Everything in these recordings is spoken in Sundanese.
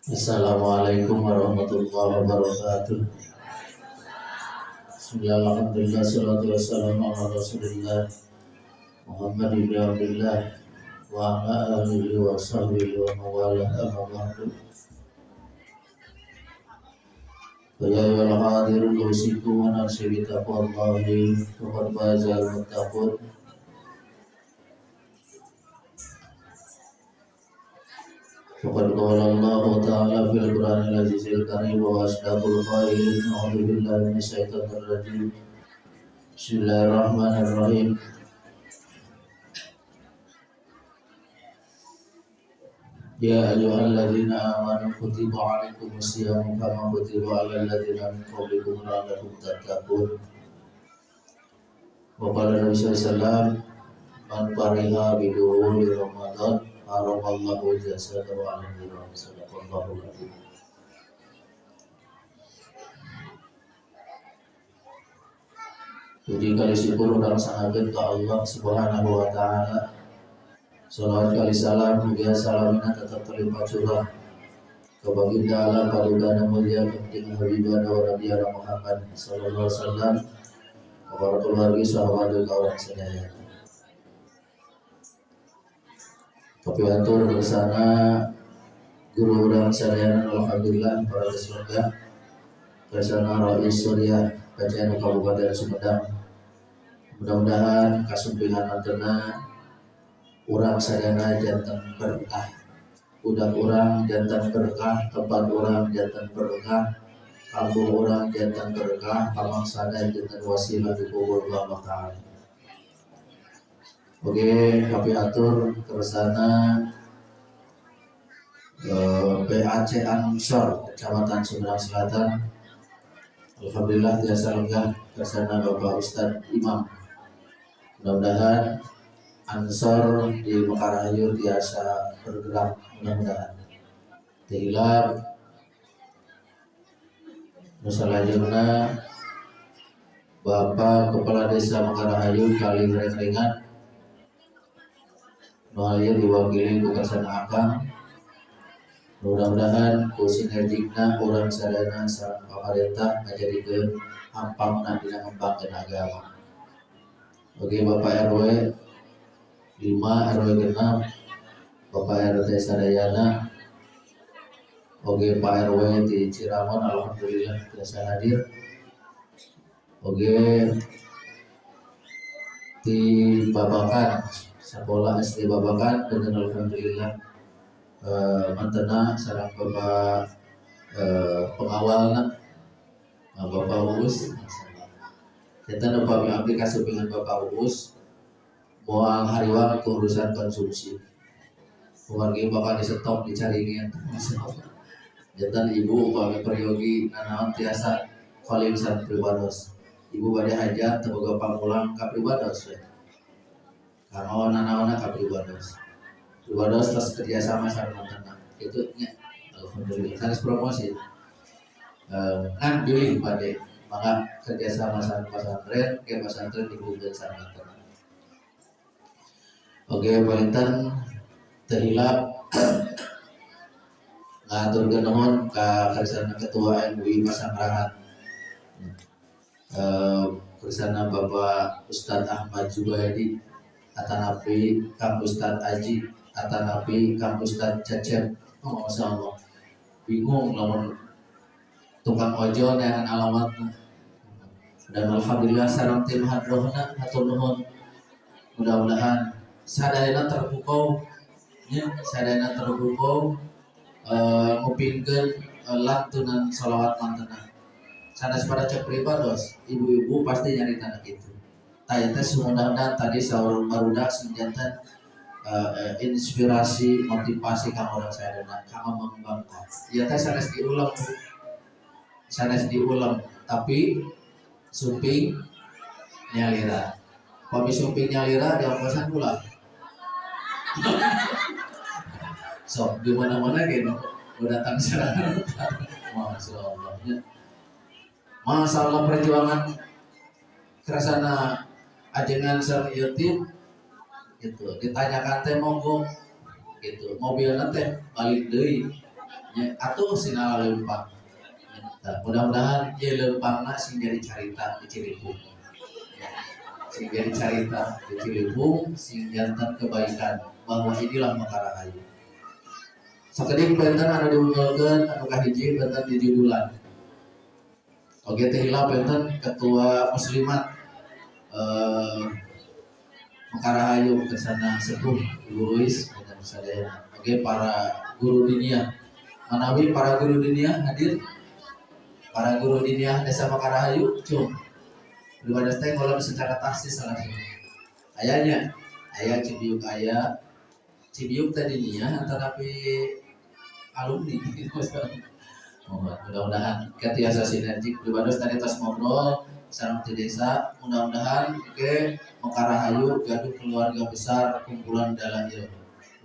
Assalamualaikum warahmatullahi wabarakatuh. Bismillah, alhamdulillah, salatu wassalamu ala rasulillah Muhammad ibn Abdullah wa ala alihi wa sahbihi wa mawalah, amma ba'du. Ya ayyuhal hadirun usikum wa nafsi bi taqwallahi faqad fazal muttaqun. Faqad qala Allahu ta'ala fil Qur'anil azizil karim wa asdaqul qailin, a'udzu billahi minasyaitonir rajim. Bismillahirrahmanirrahim. Ya ayyuhalladzina amanu kutiba alaikumus shiyamu kama kutiba alal ladzina min qablikum la'allakum tattaqun. Wa qala Nabi sallallahu alaihi wasallam, man fariha bidukhuli Ramadan haramallahu jasadahu 'alal nar. Sadaqallahu alazim. Puji kali syukur urang sangakeun ka Allah Subhanahu wa taala. Salawat kali salam mugia salamina tetap terlimpah curah ka baginda alam padugana mulia penting habibana wa nabiyana Muhammad sallallahu alaihi wasallam, para keluarga sahabat ka urang sadaya. Tapi atur bersama guru urang sadayana, alhamdulillah para keluarga bersama Rais Surya PCN Kabupaten Sumedang. Mudah-mudahan kasumpingan antena urang sadayana janten berkah, budak urang janten berkah, tempat urang janten berkah, kampung urang janten berkah, pamangsana janten wasilah dikubur bakal. Oke, kami atur kersana PAC Ansor Kecamatan Sumedang Selatan. Alhamdulillah biasa lenggah kersana Bapak Ustadz Imam. Mudah-mudahan Ansor di Mekarahayu biasa bergerak, mudah-mudahan. Tehilap Nusalajengna Bapak Kepala Desa Mekarahayu kali ring-ringan nu ieu diwakili ku kersana akang. Mudah-mudahan ku sinergina urang sadayana sareng pamarentah ngajadikeun hampangna dina ngembangkeun agama. Oke, Bapak RW 5, RW 6, Bapak RT sadayana, oke Pak RW di Ciramon alhamdulillah biasa hadir. Oke di Babakan sekolah SD Babakan dengan alhamdulillah mantena sareng Bapak pengawalna Bapak Uus. Janten upami abdi kasupingan Bapak Uus moal hariwang ke urusan konsumsi. Keluarga bakal di stop dicaringin. Janten ibu upami peryogi nanaon tiasa kolim sareng pribados. Ibu bade hajat teu boga pamulang ka pribados we. Kanggo nanaonna ka pribados. Pribados tos kerjasama sareng mantena. Itu nya alhamdulillah sanes promosi. Ngan bilih bade maka kerjasama sareng pesantren, ke pesantren dihubungkeun sareng mantena. Oke, palinten teu hilap ngaturkeun nuhun ka kersana Ketua MUI Pasanggrahan. Kersana Bapak Ustadz Ahmad Zubaidi atanapi Kang Ustadz Aji atanapi Kang Ustadz Cecep. Oh, Masya Allah, bingung lamun tukang ojol neangan alamatna. Dan alhamdulillah sareng tim hadrohna hatur nuhun. Mudah-mudahan sadayana terpukau nya, sadayana terpukau ngupingkeun lantunan sholawat mantena. Sanes pada cek pribados, ibu-ibu pasti nyari tanah gitu. Tah teh mudah-mudahan tadi saur barudak janten inspirasi, motivasi kanggo urang sadayana kanggo mengembangkan. Ieu teh sanes diulem. Sanes diulem, tapi sumping nyalira. Pami sumping nyalira diongkosan ulah. Sok di mana-mana gitu udah datang serangan. Masya Allah. Masya Allah perjuangan kerasana ajengan sareng ieu tim gitu. Ditanyakan teh monggo gitu. Mobilna teh balik deui. Nya atuh sina leumpang. Nah, mudah-mudahan ieu leumpangna sing jadi carita di Ciliwung. Ya, sing jadi carita di Ciliwung, sing janten kebaikan bahwa inilah Mekarahayu. Sakedik benten anu diunggulkeun anu kahiji benten di judulan. Oge teh hilap benten ketua muslimat Mekarahayu kesana sepuh Ibu Ruis benten sadayana. Oge para guru diniyah. Manawi para guru diniyah hadir? Para guru diniyah Desa Mekarahayu cung. Pribadi teh ngolah secara tahsis salah satu. Ayanya, aya Cibiuk aya. Cibiuk teh diniyah tetapi alumni. Mudah-mudahan katiasa sinergi pribadi tadi tos ngobrol sareng di desa, mudah-mudahan ke Mekarahayu gaduh keluarga besar kumpulan dalail.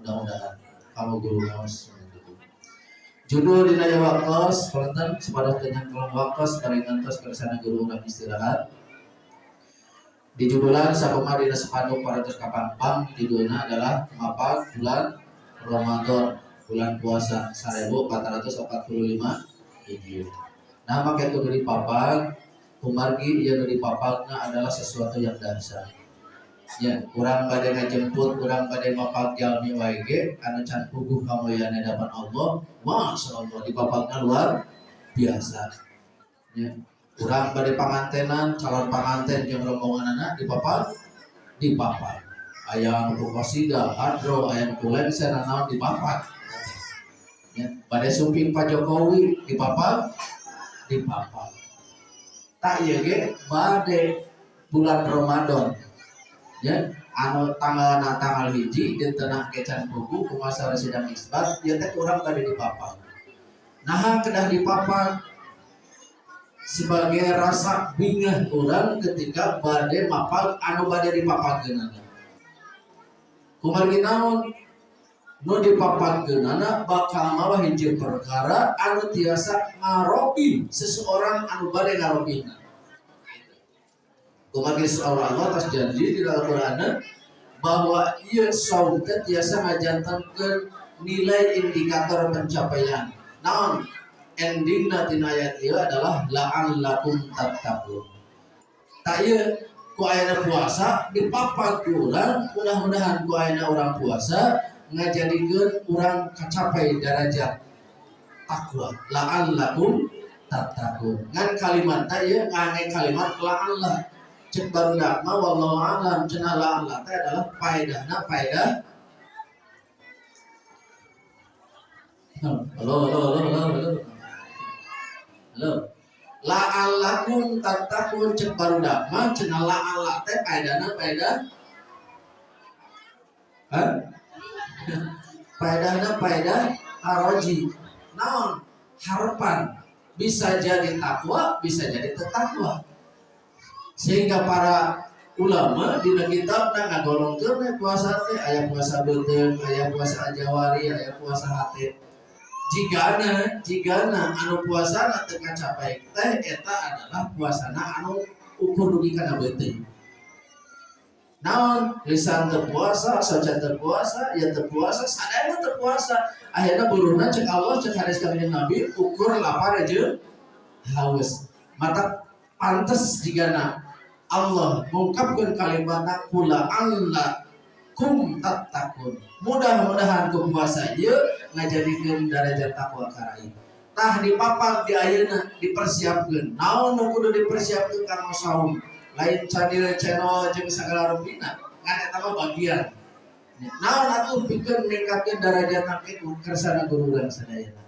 Mudah-mudahan kamu guru ngaos. Judul dina ieu waktos punten supados dengan kolom waktos bari ngantos kersana guru urang istirahat. Di judulan sakumaha dina spanduk parantos kapangpang judulna adalah mapag bulan Ramadan, bulan puasa 1445 Hijriah. Nah, make kudu dipapag kumargi ieu nu dipapagna adalah sesuatu yang dahsyat. Ya, urang bade ngajemput, urang bade mapag jalmi wae ge anu can puguh kamulyaan hadapan Allah, masya Allah dipapagna luar biasa. Ya, urang bade pangantenan, calon panganten jeung rombonganana dipapag, dipapag. Aya anu ku qasidah, hadro, aya nu ku lengser, naon dipapag. Ya, bade sumping Pak Jokowi dipapag, dipapag. Tak ieu ge bade bulan Ramadan. Ya, anu tanggalna tanggal 1 dintenna kecan puguh kumaha sidang isbat ieu teh urang bade dipapag. Naha kedah dipapag sebagai rasa bingah urang ketika bade mapag anu bade dipapagkeunana. Kumargi naon? Nu dipapagkeunana bakal mawa hiji perkara anu tiasa ngarobi seseorang anu bade ngarobina. Kumargi seorang Allah atas janji di dalam Al-Qur'an bahwa ieu saum teh tiasa ngajantenkeun nilai indikator pencapaian. Naon? Endingna tina ayat ieu adalah la'allakum tattaqun. Tak ieu ku ayana puasa dipapag ku urang, mudah-mudahan ku ayana urang puasa ngajadikeun urang kacapai darajat takwa. La'allakum tattaqun. Ngan kalimat teh ieu ngangge kalimat la'alla. Cek barudak mah wallahu a'lam cenah la'alla teh adalah faedahna faedah. Halo halo halo halo halo. Halo. La'allakum tattaqun cek barudak mah cenah la'alla teh faedahna faedah. Hah? Faedahna faedah haroji. Naon? Harapan. Bisa jadi takwa, bisa jadi tetakwa. Sehingga para ulama dina kitab na ngagolongkeun we puasa teh aya puasa beuteung, aya puasa ajawari, aya puasa hate. Jigana, jigana anu puasana teu kacapai teh eta adalah puasana anu ukur dugi kana beuteung. Naon lisan teu puasa, soca teu puasa, ya teu puasa, sadayana teu puasa. Akhirna buruhna cek Allah cek hadis kanjeng Nabi ukur lapar jeung haus. Mata pantes jigana Allah mengungkapkan kalimat kula alla kum tattaqun. Mudah-mudahan ku puasa ieu ngajadikeun darajat takwa karai. Tah dipapag di ayeuna dipersiapkeun. Naon nu kudu dipersiapkeun kanggo saum? Lain cadil channel jeung sagala rupina, ngan eta mah bagian. Naon atuh pikeun ningkatkeun darajat ku kersana guru urang sadayana.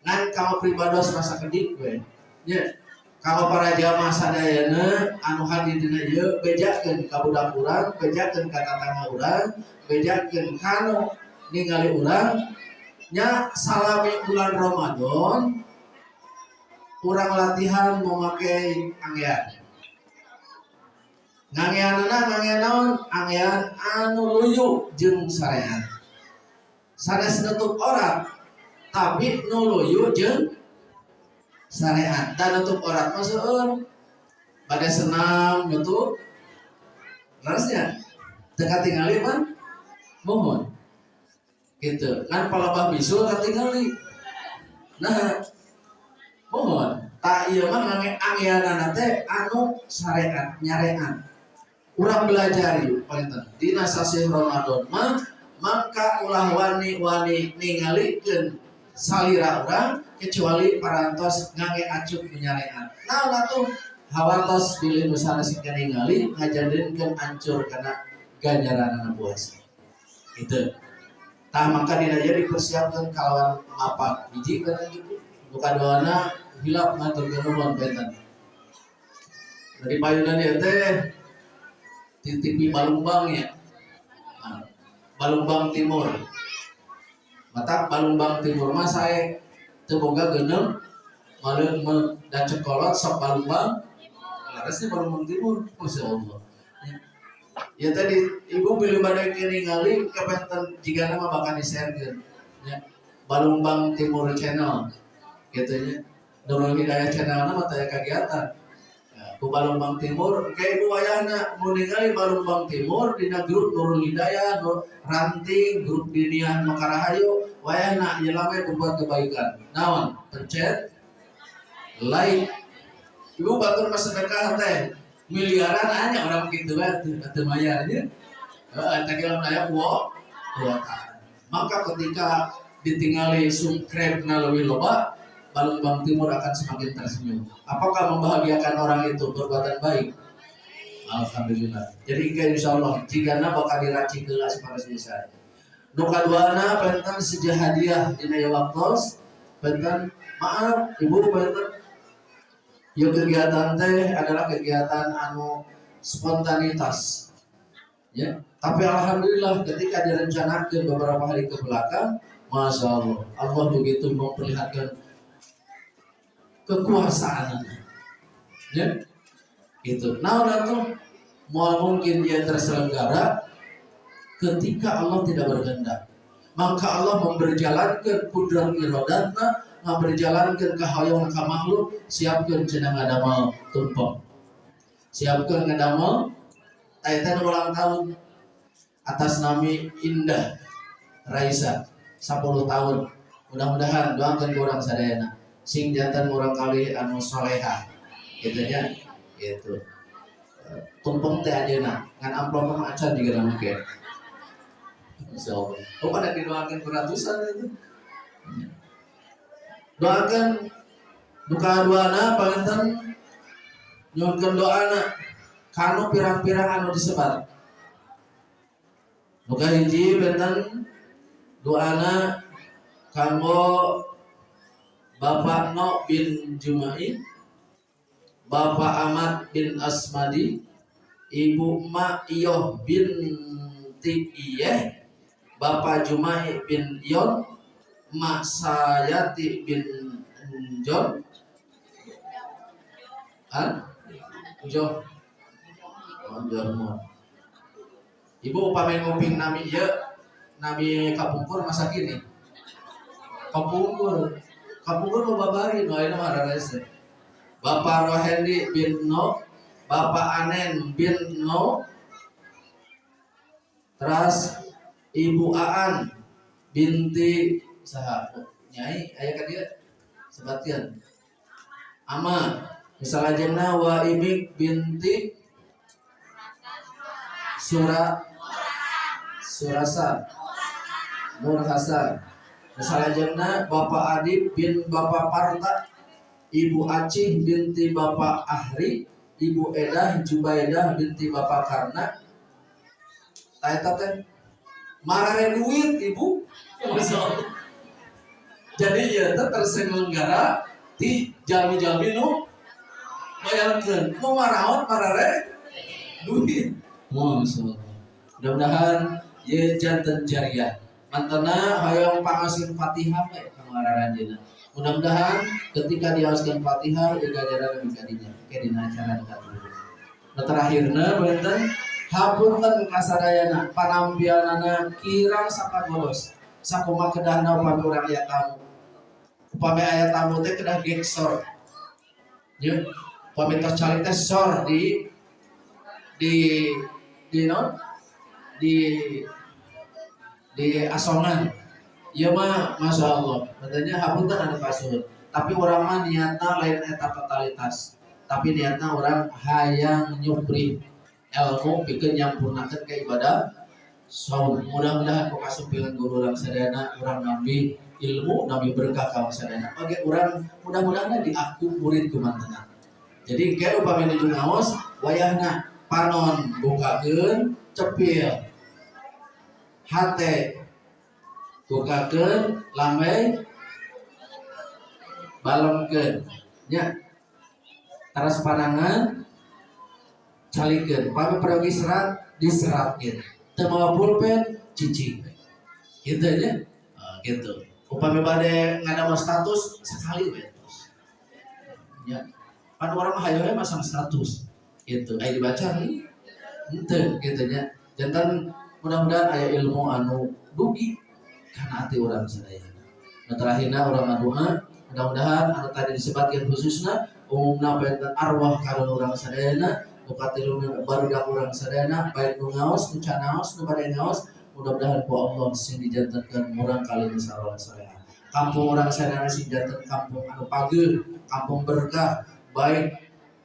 Ngan kamu pribados masa kedik we. Nya, kalau para jamaah sadayana anu hadir dina ieu bejakeun ka budak urang, bejakeun ka tatangga urang, bejakeun kanu ningali urang nya salami bulan Ramadan urang latihan memakai anggean. Ngangeanana ngangean naon? Angean anu luyu jeung sareat. Sanes nutup aurat tapi nu luyu jeung sareat. Dan nutup aurat mah seueur. Bade senam nutup terusnya teu katingali mah mohon. Gitu. Kan palebah bisul katingali. Nah, mohon tak ieu mah ngangge angeanana teh anu sareat nyarean. Urang belajar yuk palinten dina sasih Ramadan mah maka ulah wani-wani ningalikeun salira urang kecuali parantos ngangge acuk nyarean. Naon atuh hawatos bilih nu sanes ningali ngajadikeun ancur kana ganjaranana puasa. Gitu. Tah maka dina ieu dipersiapkeun kalawan mapak hiji kana gitu. Nu kaduana hilap ngaturkeun nuhun benten. Dari payunan ieu teh di TV Balumbang ya. Nah, Balumbang Timur. Matak Balumbang Timur mah sae teu boga geuneum maleung dan cekolot sok Balumbang. Laras Balumbang Timur, Masya Allah. Ya tadi ibu bilih bade ningali kapenten jigana mah bakal di-sharekeun ya. Balumbang Timur Channel gitu nya. Nurul Hidayah Channel mah taya kegiatan. Ya, ku Balumbang Timur kayak ibu wayahna mau ningali Balumbang Timur dina grup Nurul Hidayah, Nur Ranting, grup Diniah Makarahayu, wayahna ieu lame berbuat kebaikan. Naon? Pencet like. Ibu batur mah sedekah teh miliaran hanya orang gitu kan teu mayar nya. Heeh, teh lamun aya kuota. Maka ketika ditingali subscribe-na leuwih loba, Balumbang Timur akan semakin tersenyum. Apakah membahagiakan orang itu perbuatan baik? Alhamdulillah. Jadi kayak insya Allah jigana bakal diracik heula supaya bisa. Nu kaduana penten seja hadiah dina ieu waktos, penten maaf ibu penten ieu kegiatan teh adalah kegiatan anu spontanitas. Ya, tapi alhamdulillah ketika direncanakan beberapa hari ke belakang, masya Allah, Allah begitu memperlihatkan kekuasaannya. Ya, gitu. Nah, tuh mau mungkin dia terselenggara ketika Allah tidak berkehendak. Maka Allah memberjalankan kudrat irodatna, memberjalankan kahoyong ka makhluk, siapkeun cenah ngadamel tumpeng. Siapkeun ngadamel taitan ulang tahun atas nami Indah Raisa 10 tahun. Mudah-mudahan doakan kurang sadayana sing janten murang kali anu soleha gitu nya gitu. Tumpeng teh ajeuna ngan amplop mah acan juga nama ke. Insyaallah. Oh pada didoakan ratusan itu. Doakan duka duana panginten nyuhunkeun doana kanu pirang-pirang anu disebat. Nu kahiji benten doana kanggo Bapak No bin Jumai, Bapak Ahmad bin Asmadi, Ibu Ma Iyoh binti Iyeh, Bapak Jumai bin Yon, Mak Sayati bin John, Hah? Jo, oh, Jo. Ibu upami nguping nami ieu, nami kapungkur masa kini. Kapungkur, kapungkur mau babari, nu ayeuna mah rarese. Bapak Rohendi bin No, Bapak Anen bin No, terus Ibu Aan binti saha Nyai aya ka dieu sebatian Ama misalajengna wa Imik binti Sura Surasa Nur Hasan. Misalajengna Bapak Adib bin Bapak Parta, Ibu Acih binti Bapak Ahri, Ibu Edah Jubaidah binti Bapak Karna. Tah eta teh marare duit ibu. Jadi ieu teh terselenggara di jalmi-jalmi nu bayarkeun. Nu maraot marare duit. Masyaallah. Mudah-mudahan ye janten jariah. Mantena hoyong pangaoskeun Fatihah we ka ngaranjeunna. Mudah-mudahan ketika diaoskeun Fatihah ieu ganjaran lebih kadinya ke dina acara nu katilu. Nu terakhirna benten hapunten kasadayana panampianana kirang sakagodos. Sakumaha kedahna upami urang aya tamu. Upami aya tamu teh kedah geksor. Ya, upami tos calik teh sor di non di asongan. Ieu mah Masya Allah, katanya hapunten anu kasur. Tapi urang mah niatna lain eta totalitas. Tapi niatna urang hayang nyupri ilmu pikeun nyampurnakeun ka ibadah saum. Mudah-mudahan ku kasumpingan guru urang sadayana urang nambih ilmu, nambih berkah ka urang sadayana. Oge urang mudah-mudahan diaku murid ku mantena. Jadi kayak upami nuju ngaos wayahna panon bukakeun cepil. Hate bukakeun lambe balemkeun nya. Teras panangan calikeun, pami pergi serat diseratkeun. Teu mawa pulpen cicing. Gitu nya. Nah, gitu. Upami bade ngadamel status sekali we terus. Ya. Pan urang mah hayoh we masang status. Gitu. Aya dibaca henteu gitu nya. Janten mudah-mudahan aya ilmu anu dugi kana ati urang sadayana. Nu terakhirna urang ngadoa, mudah-mudahan anu tadi disebutkeun khususna umumna panginten arwah karun urang sadayana, nu katilu barudak urang sadayana, baik nu ngaos, nu can ngaos, nu bade ngaos, mudah-mudahan ku Allah sing dijantenkeun murang kali nu saroleh soleha. Kampung urang sadayana sing janten kampung anu pageuh, kampung berkah, baik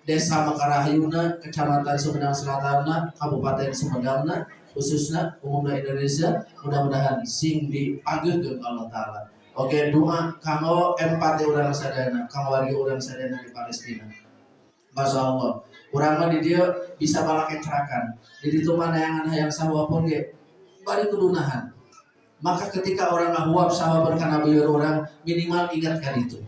desa Mekarahayuna, Kecamatan Sumedang Selatanna, Kabupaten Sumedangna, khususna umumna Indonesia, mudah-mudahan sing dipageuhkeun Allah Taala. Oke, doa kanggo empati urang sadayana, kanggo wargi urang sadayana di Palestina. Masya Allah, urang mah di dieu bisa balakecrakan. Di ditu mah neangan hayang sahwa pun ge bari kudu nahan. Maka ketika orang ngahuap sahwa berkana beueur urang, minimal ingat kan itu.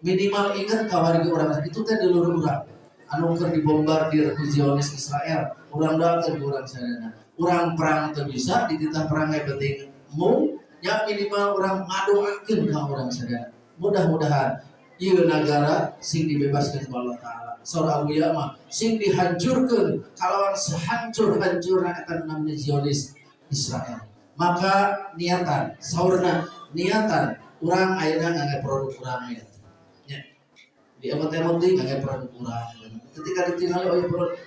Minimal ingat ka wargi urang itu teh dulur urang. Anu keur dibombardir ku Zionis Israel, urang doakeun ku urang sadayana. Urang perang teu bisa, dititah perang ge penting mung ya minimal urang ngadoakeun ka urang sadayana. Mudah-mudahan ieu nagara sing dibebaskeun ku Allah Taala. Saur Abuya mah sing dihancurkeun kalawan sehancur-hancurna eta nu namanya Zionis Israel. Maka niatan, saurna niatan urang ayeuna ngangge produk urang ya. Nya. Di emot-emot deui ngangge produk urang. Ketika ditinggali oh ya produk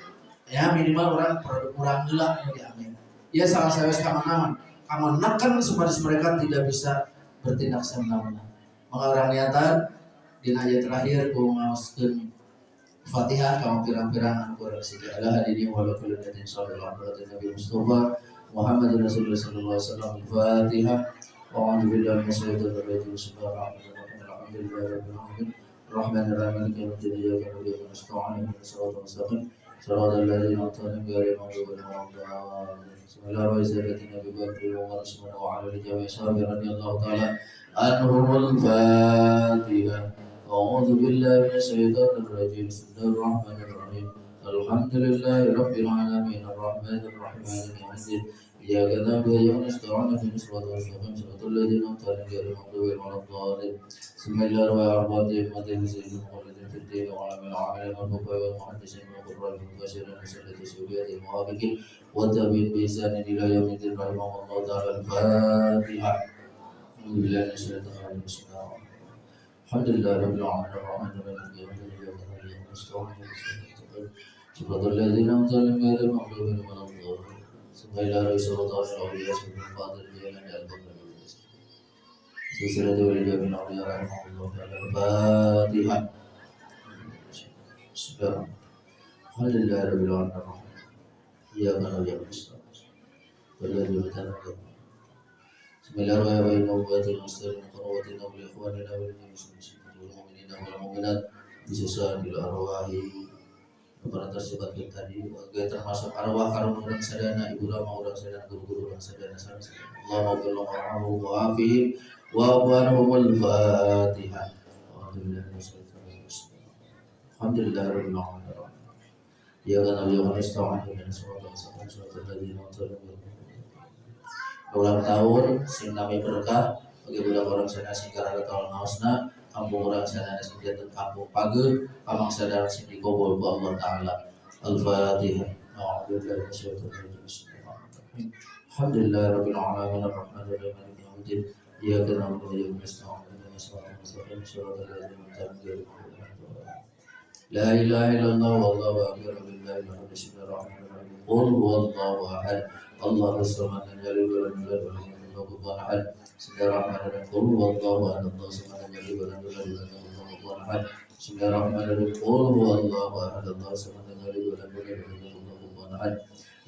ya minimal urang produk urang heula anu diambil. Ya salah saya ka mana kamu neken supaya mereka tidak bisa bertindak semena-mena. Maka urang niatan dina ayat terakhir ku ngaoskeun Fatihah kamu pirang-pirang anu kurang sejalah hadirin wa kullu nabiyin sallallahu alaihi wa Nabi Mustafa Muhammad Rasulullah sallallahu alaihi wasallam. Fatihah. Wa a'udzu billahi minasyaitonir rajim. Bismillahirrahmanirrahim. Alhamdulillahirabbil alamin. Arrahmanir rahim. Maliki yaumiddin. Iyyaka na'budu wa iyyaka nasta'in. Ihdinas siratal mustaqim. Siratal ladzina an'amta 'alaihim ghairil maghdubi 'alaihim waladdallin. Bismillahirrahmanirrahim. Nabi Bakri wa Usman wa ala jami'i sahabi radhiyallahu ta'ala anhumul Fatihah. A'udzu billahi minasyaitonir rajim. Bismillahirrahmanirrahim. Alhamdulillahi rabbil alamin. Arrahmanir rahim. Maliki yaumiddin. Iyyaka na'budu wa iyyaka nasta'in. Ihdinas siratal mustaqim. Siratal ladzina an'amta 'alaihim ghairil maghdubi 'alaihim waladdallin. Bismillahirrahmanirrahim. Fid din wa 'ala al-'alim wal fuqaha wal muhaddisin wal qurra wal mufassirin wa sallati subiyatil muwafiqin wa tabi'in bi ihsanin ila yaumiddin rahimahullahu ta'ala. Al-Fatihah. Alhamdulillahi minasyaitonir rajim. Bismillahirrahmanirrahim. Alhamdulillahi rabbil alamin. Arrahmanir rahim. Maliki yaumiddin. Iyyaka na'budu wa iyyaka nasta'in. Siratal ladzina an'amta 'alaihim ghairil maghdubi 'alaihim waladdallin. Bismillahirrahmanirrahim. Al-Fatihah. Alhamdulillahirabbil alamin. Iyyaka na'budu wa iyyaka nasta'in. Tadi termasuk arwah karun urang sadana, ibu rama urang sadana, guru-guru urang sadana, sareng Allahumma qul wa afihim wa anhumul Fatihah. Alhamdulillahirabbil alamin. Iyyaka na'budu wa iyyaka nasta'in. Ihdinas siratal mustaqim. Siratal ladzina an'amta 'alaihim. Ulang tahun sing nami berkah bagi budak urang sadana sing karara tahun ngaosna, kampung urang sadana sing janten kampung pageuh, pamangsa sing dikabul ku Allah Taala. Al-Fatihah. A'udzu billahi minasyaitonir rajim. Bismillahirrahmanirrahim. Alhamdulillahirabbil alamin. Arrahmanir rahim. Maliki yaumiddin. Iyyaka na'budu wa iyyaka nasta'in. Ihdinas siratal mustaqim. Siratal ladzina an'amta 'alaihim ghairil maghdubi 'alaihim. La ilaha illallah wallahu akbar. Billahi bismillahirrahmanirrahim. Qul huwallahu ahad. Allahu samad. Lam yalid wa lam yulad wa lam yakul yakul lahu kufuwan ahad. Bismillahirrahmanirrahim. Qul huwallahu ahad, Allahu samad, lam yalid wa lam yulad wa lam yakul lahu kufuwan ahad. Bismillahirrahmanirrahim. Qul huwallahu ahad, Allahu samad, lam yalid wa lam yulad wa lam yakul lahu kufuwan ahad.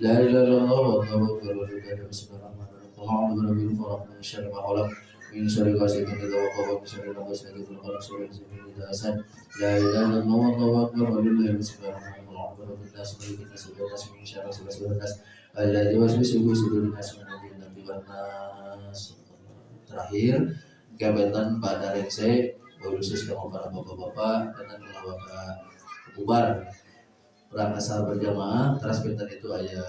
La ilaha illallah wallahu akbar wa la ilaha illallah. Bismillahirrahmanirrahim. Qul a'udzu birabbil falaq min syarri ma khalaq, min syarri ghasiqin idza waqab, min syarri nafsatin fil 'uqad, min syarri hasidin idza hasad. La ilaha illallah wallahu akbar wa la ilaha illallah. Bismillahirrahmanirrahim. Qul a'udzu birabbin nas, malikin nas, ilahin nas, min syarri waswasil nas, alladzi yuwaswisu fi sudurin nas, minal jinnati wan nas. Terakhir, kebetan pada rengse khusus kanggo para bapak-bapak dan ulah bubar urang asar berjamaah terus benten itu aya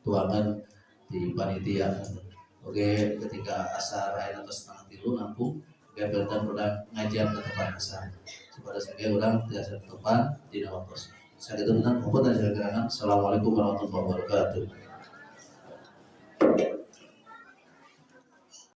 tuangan di panitia. Oke, ketika asar aya atau 2.30 langkung benten urang ngajian ke tempat asar supaya sebagai urang tiasa tepan dina waktu sakitu. Benten, ampun. Assalamualaikum warahmatullahi wabarakatuh.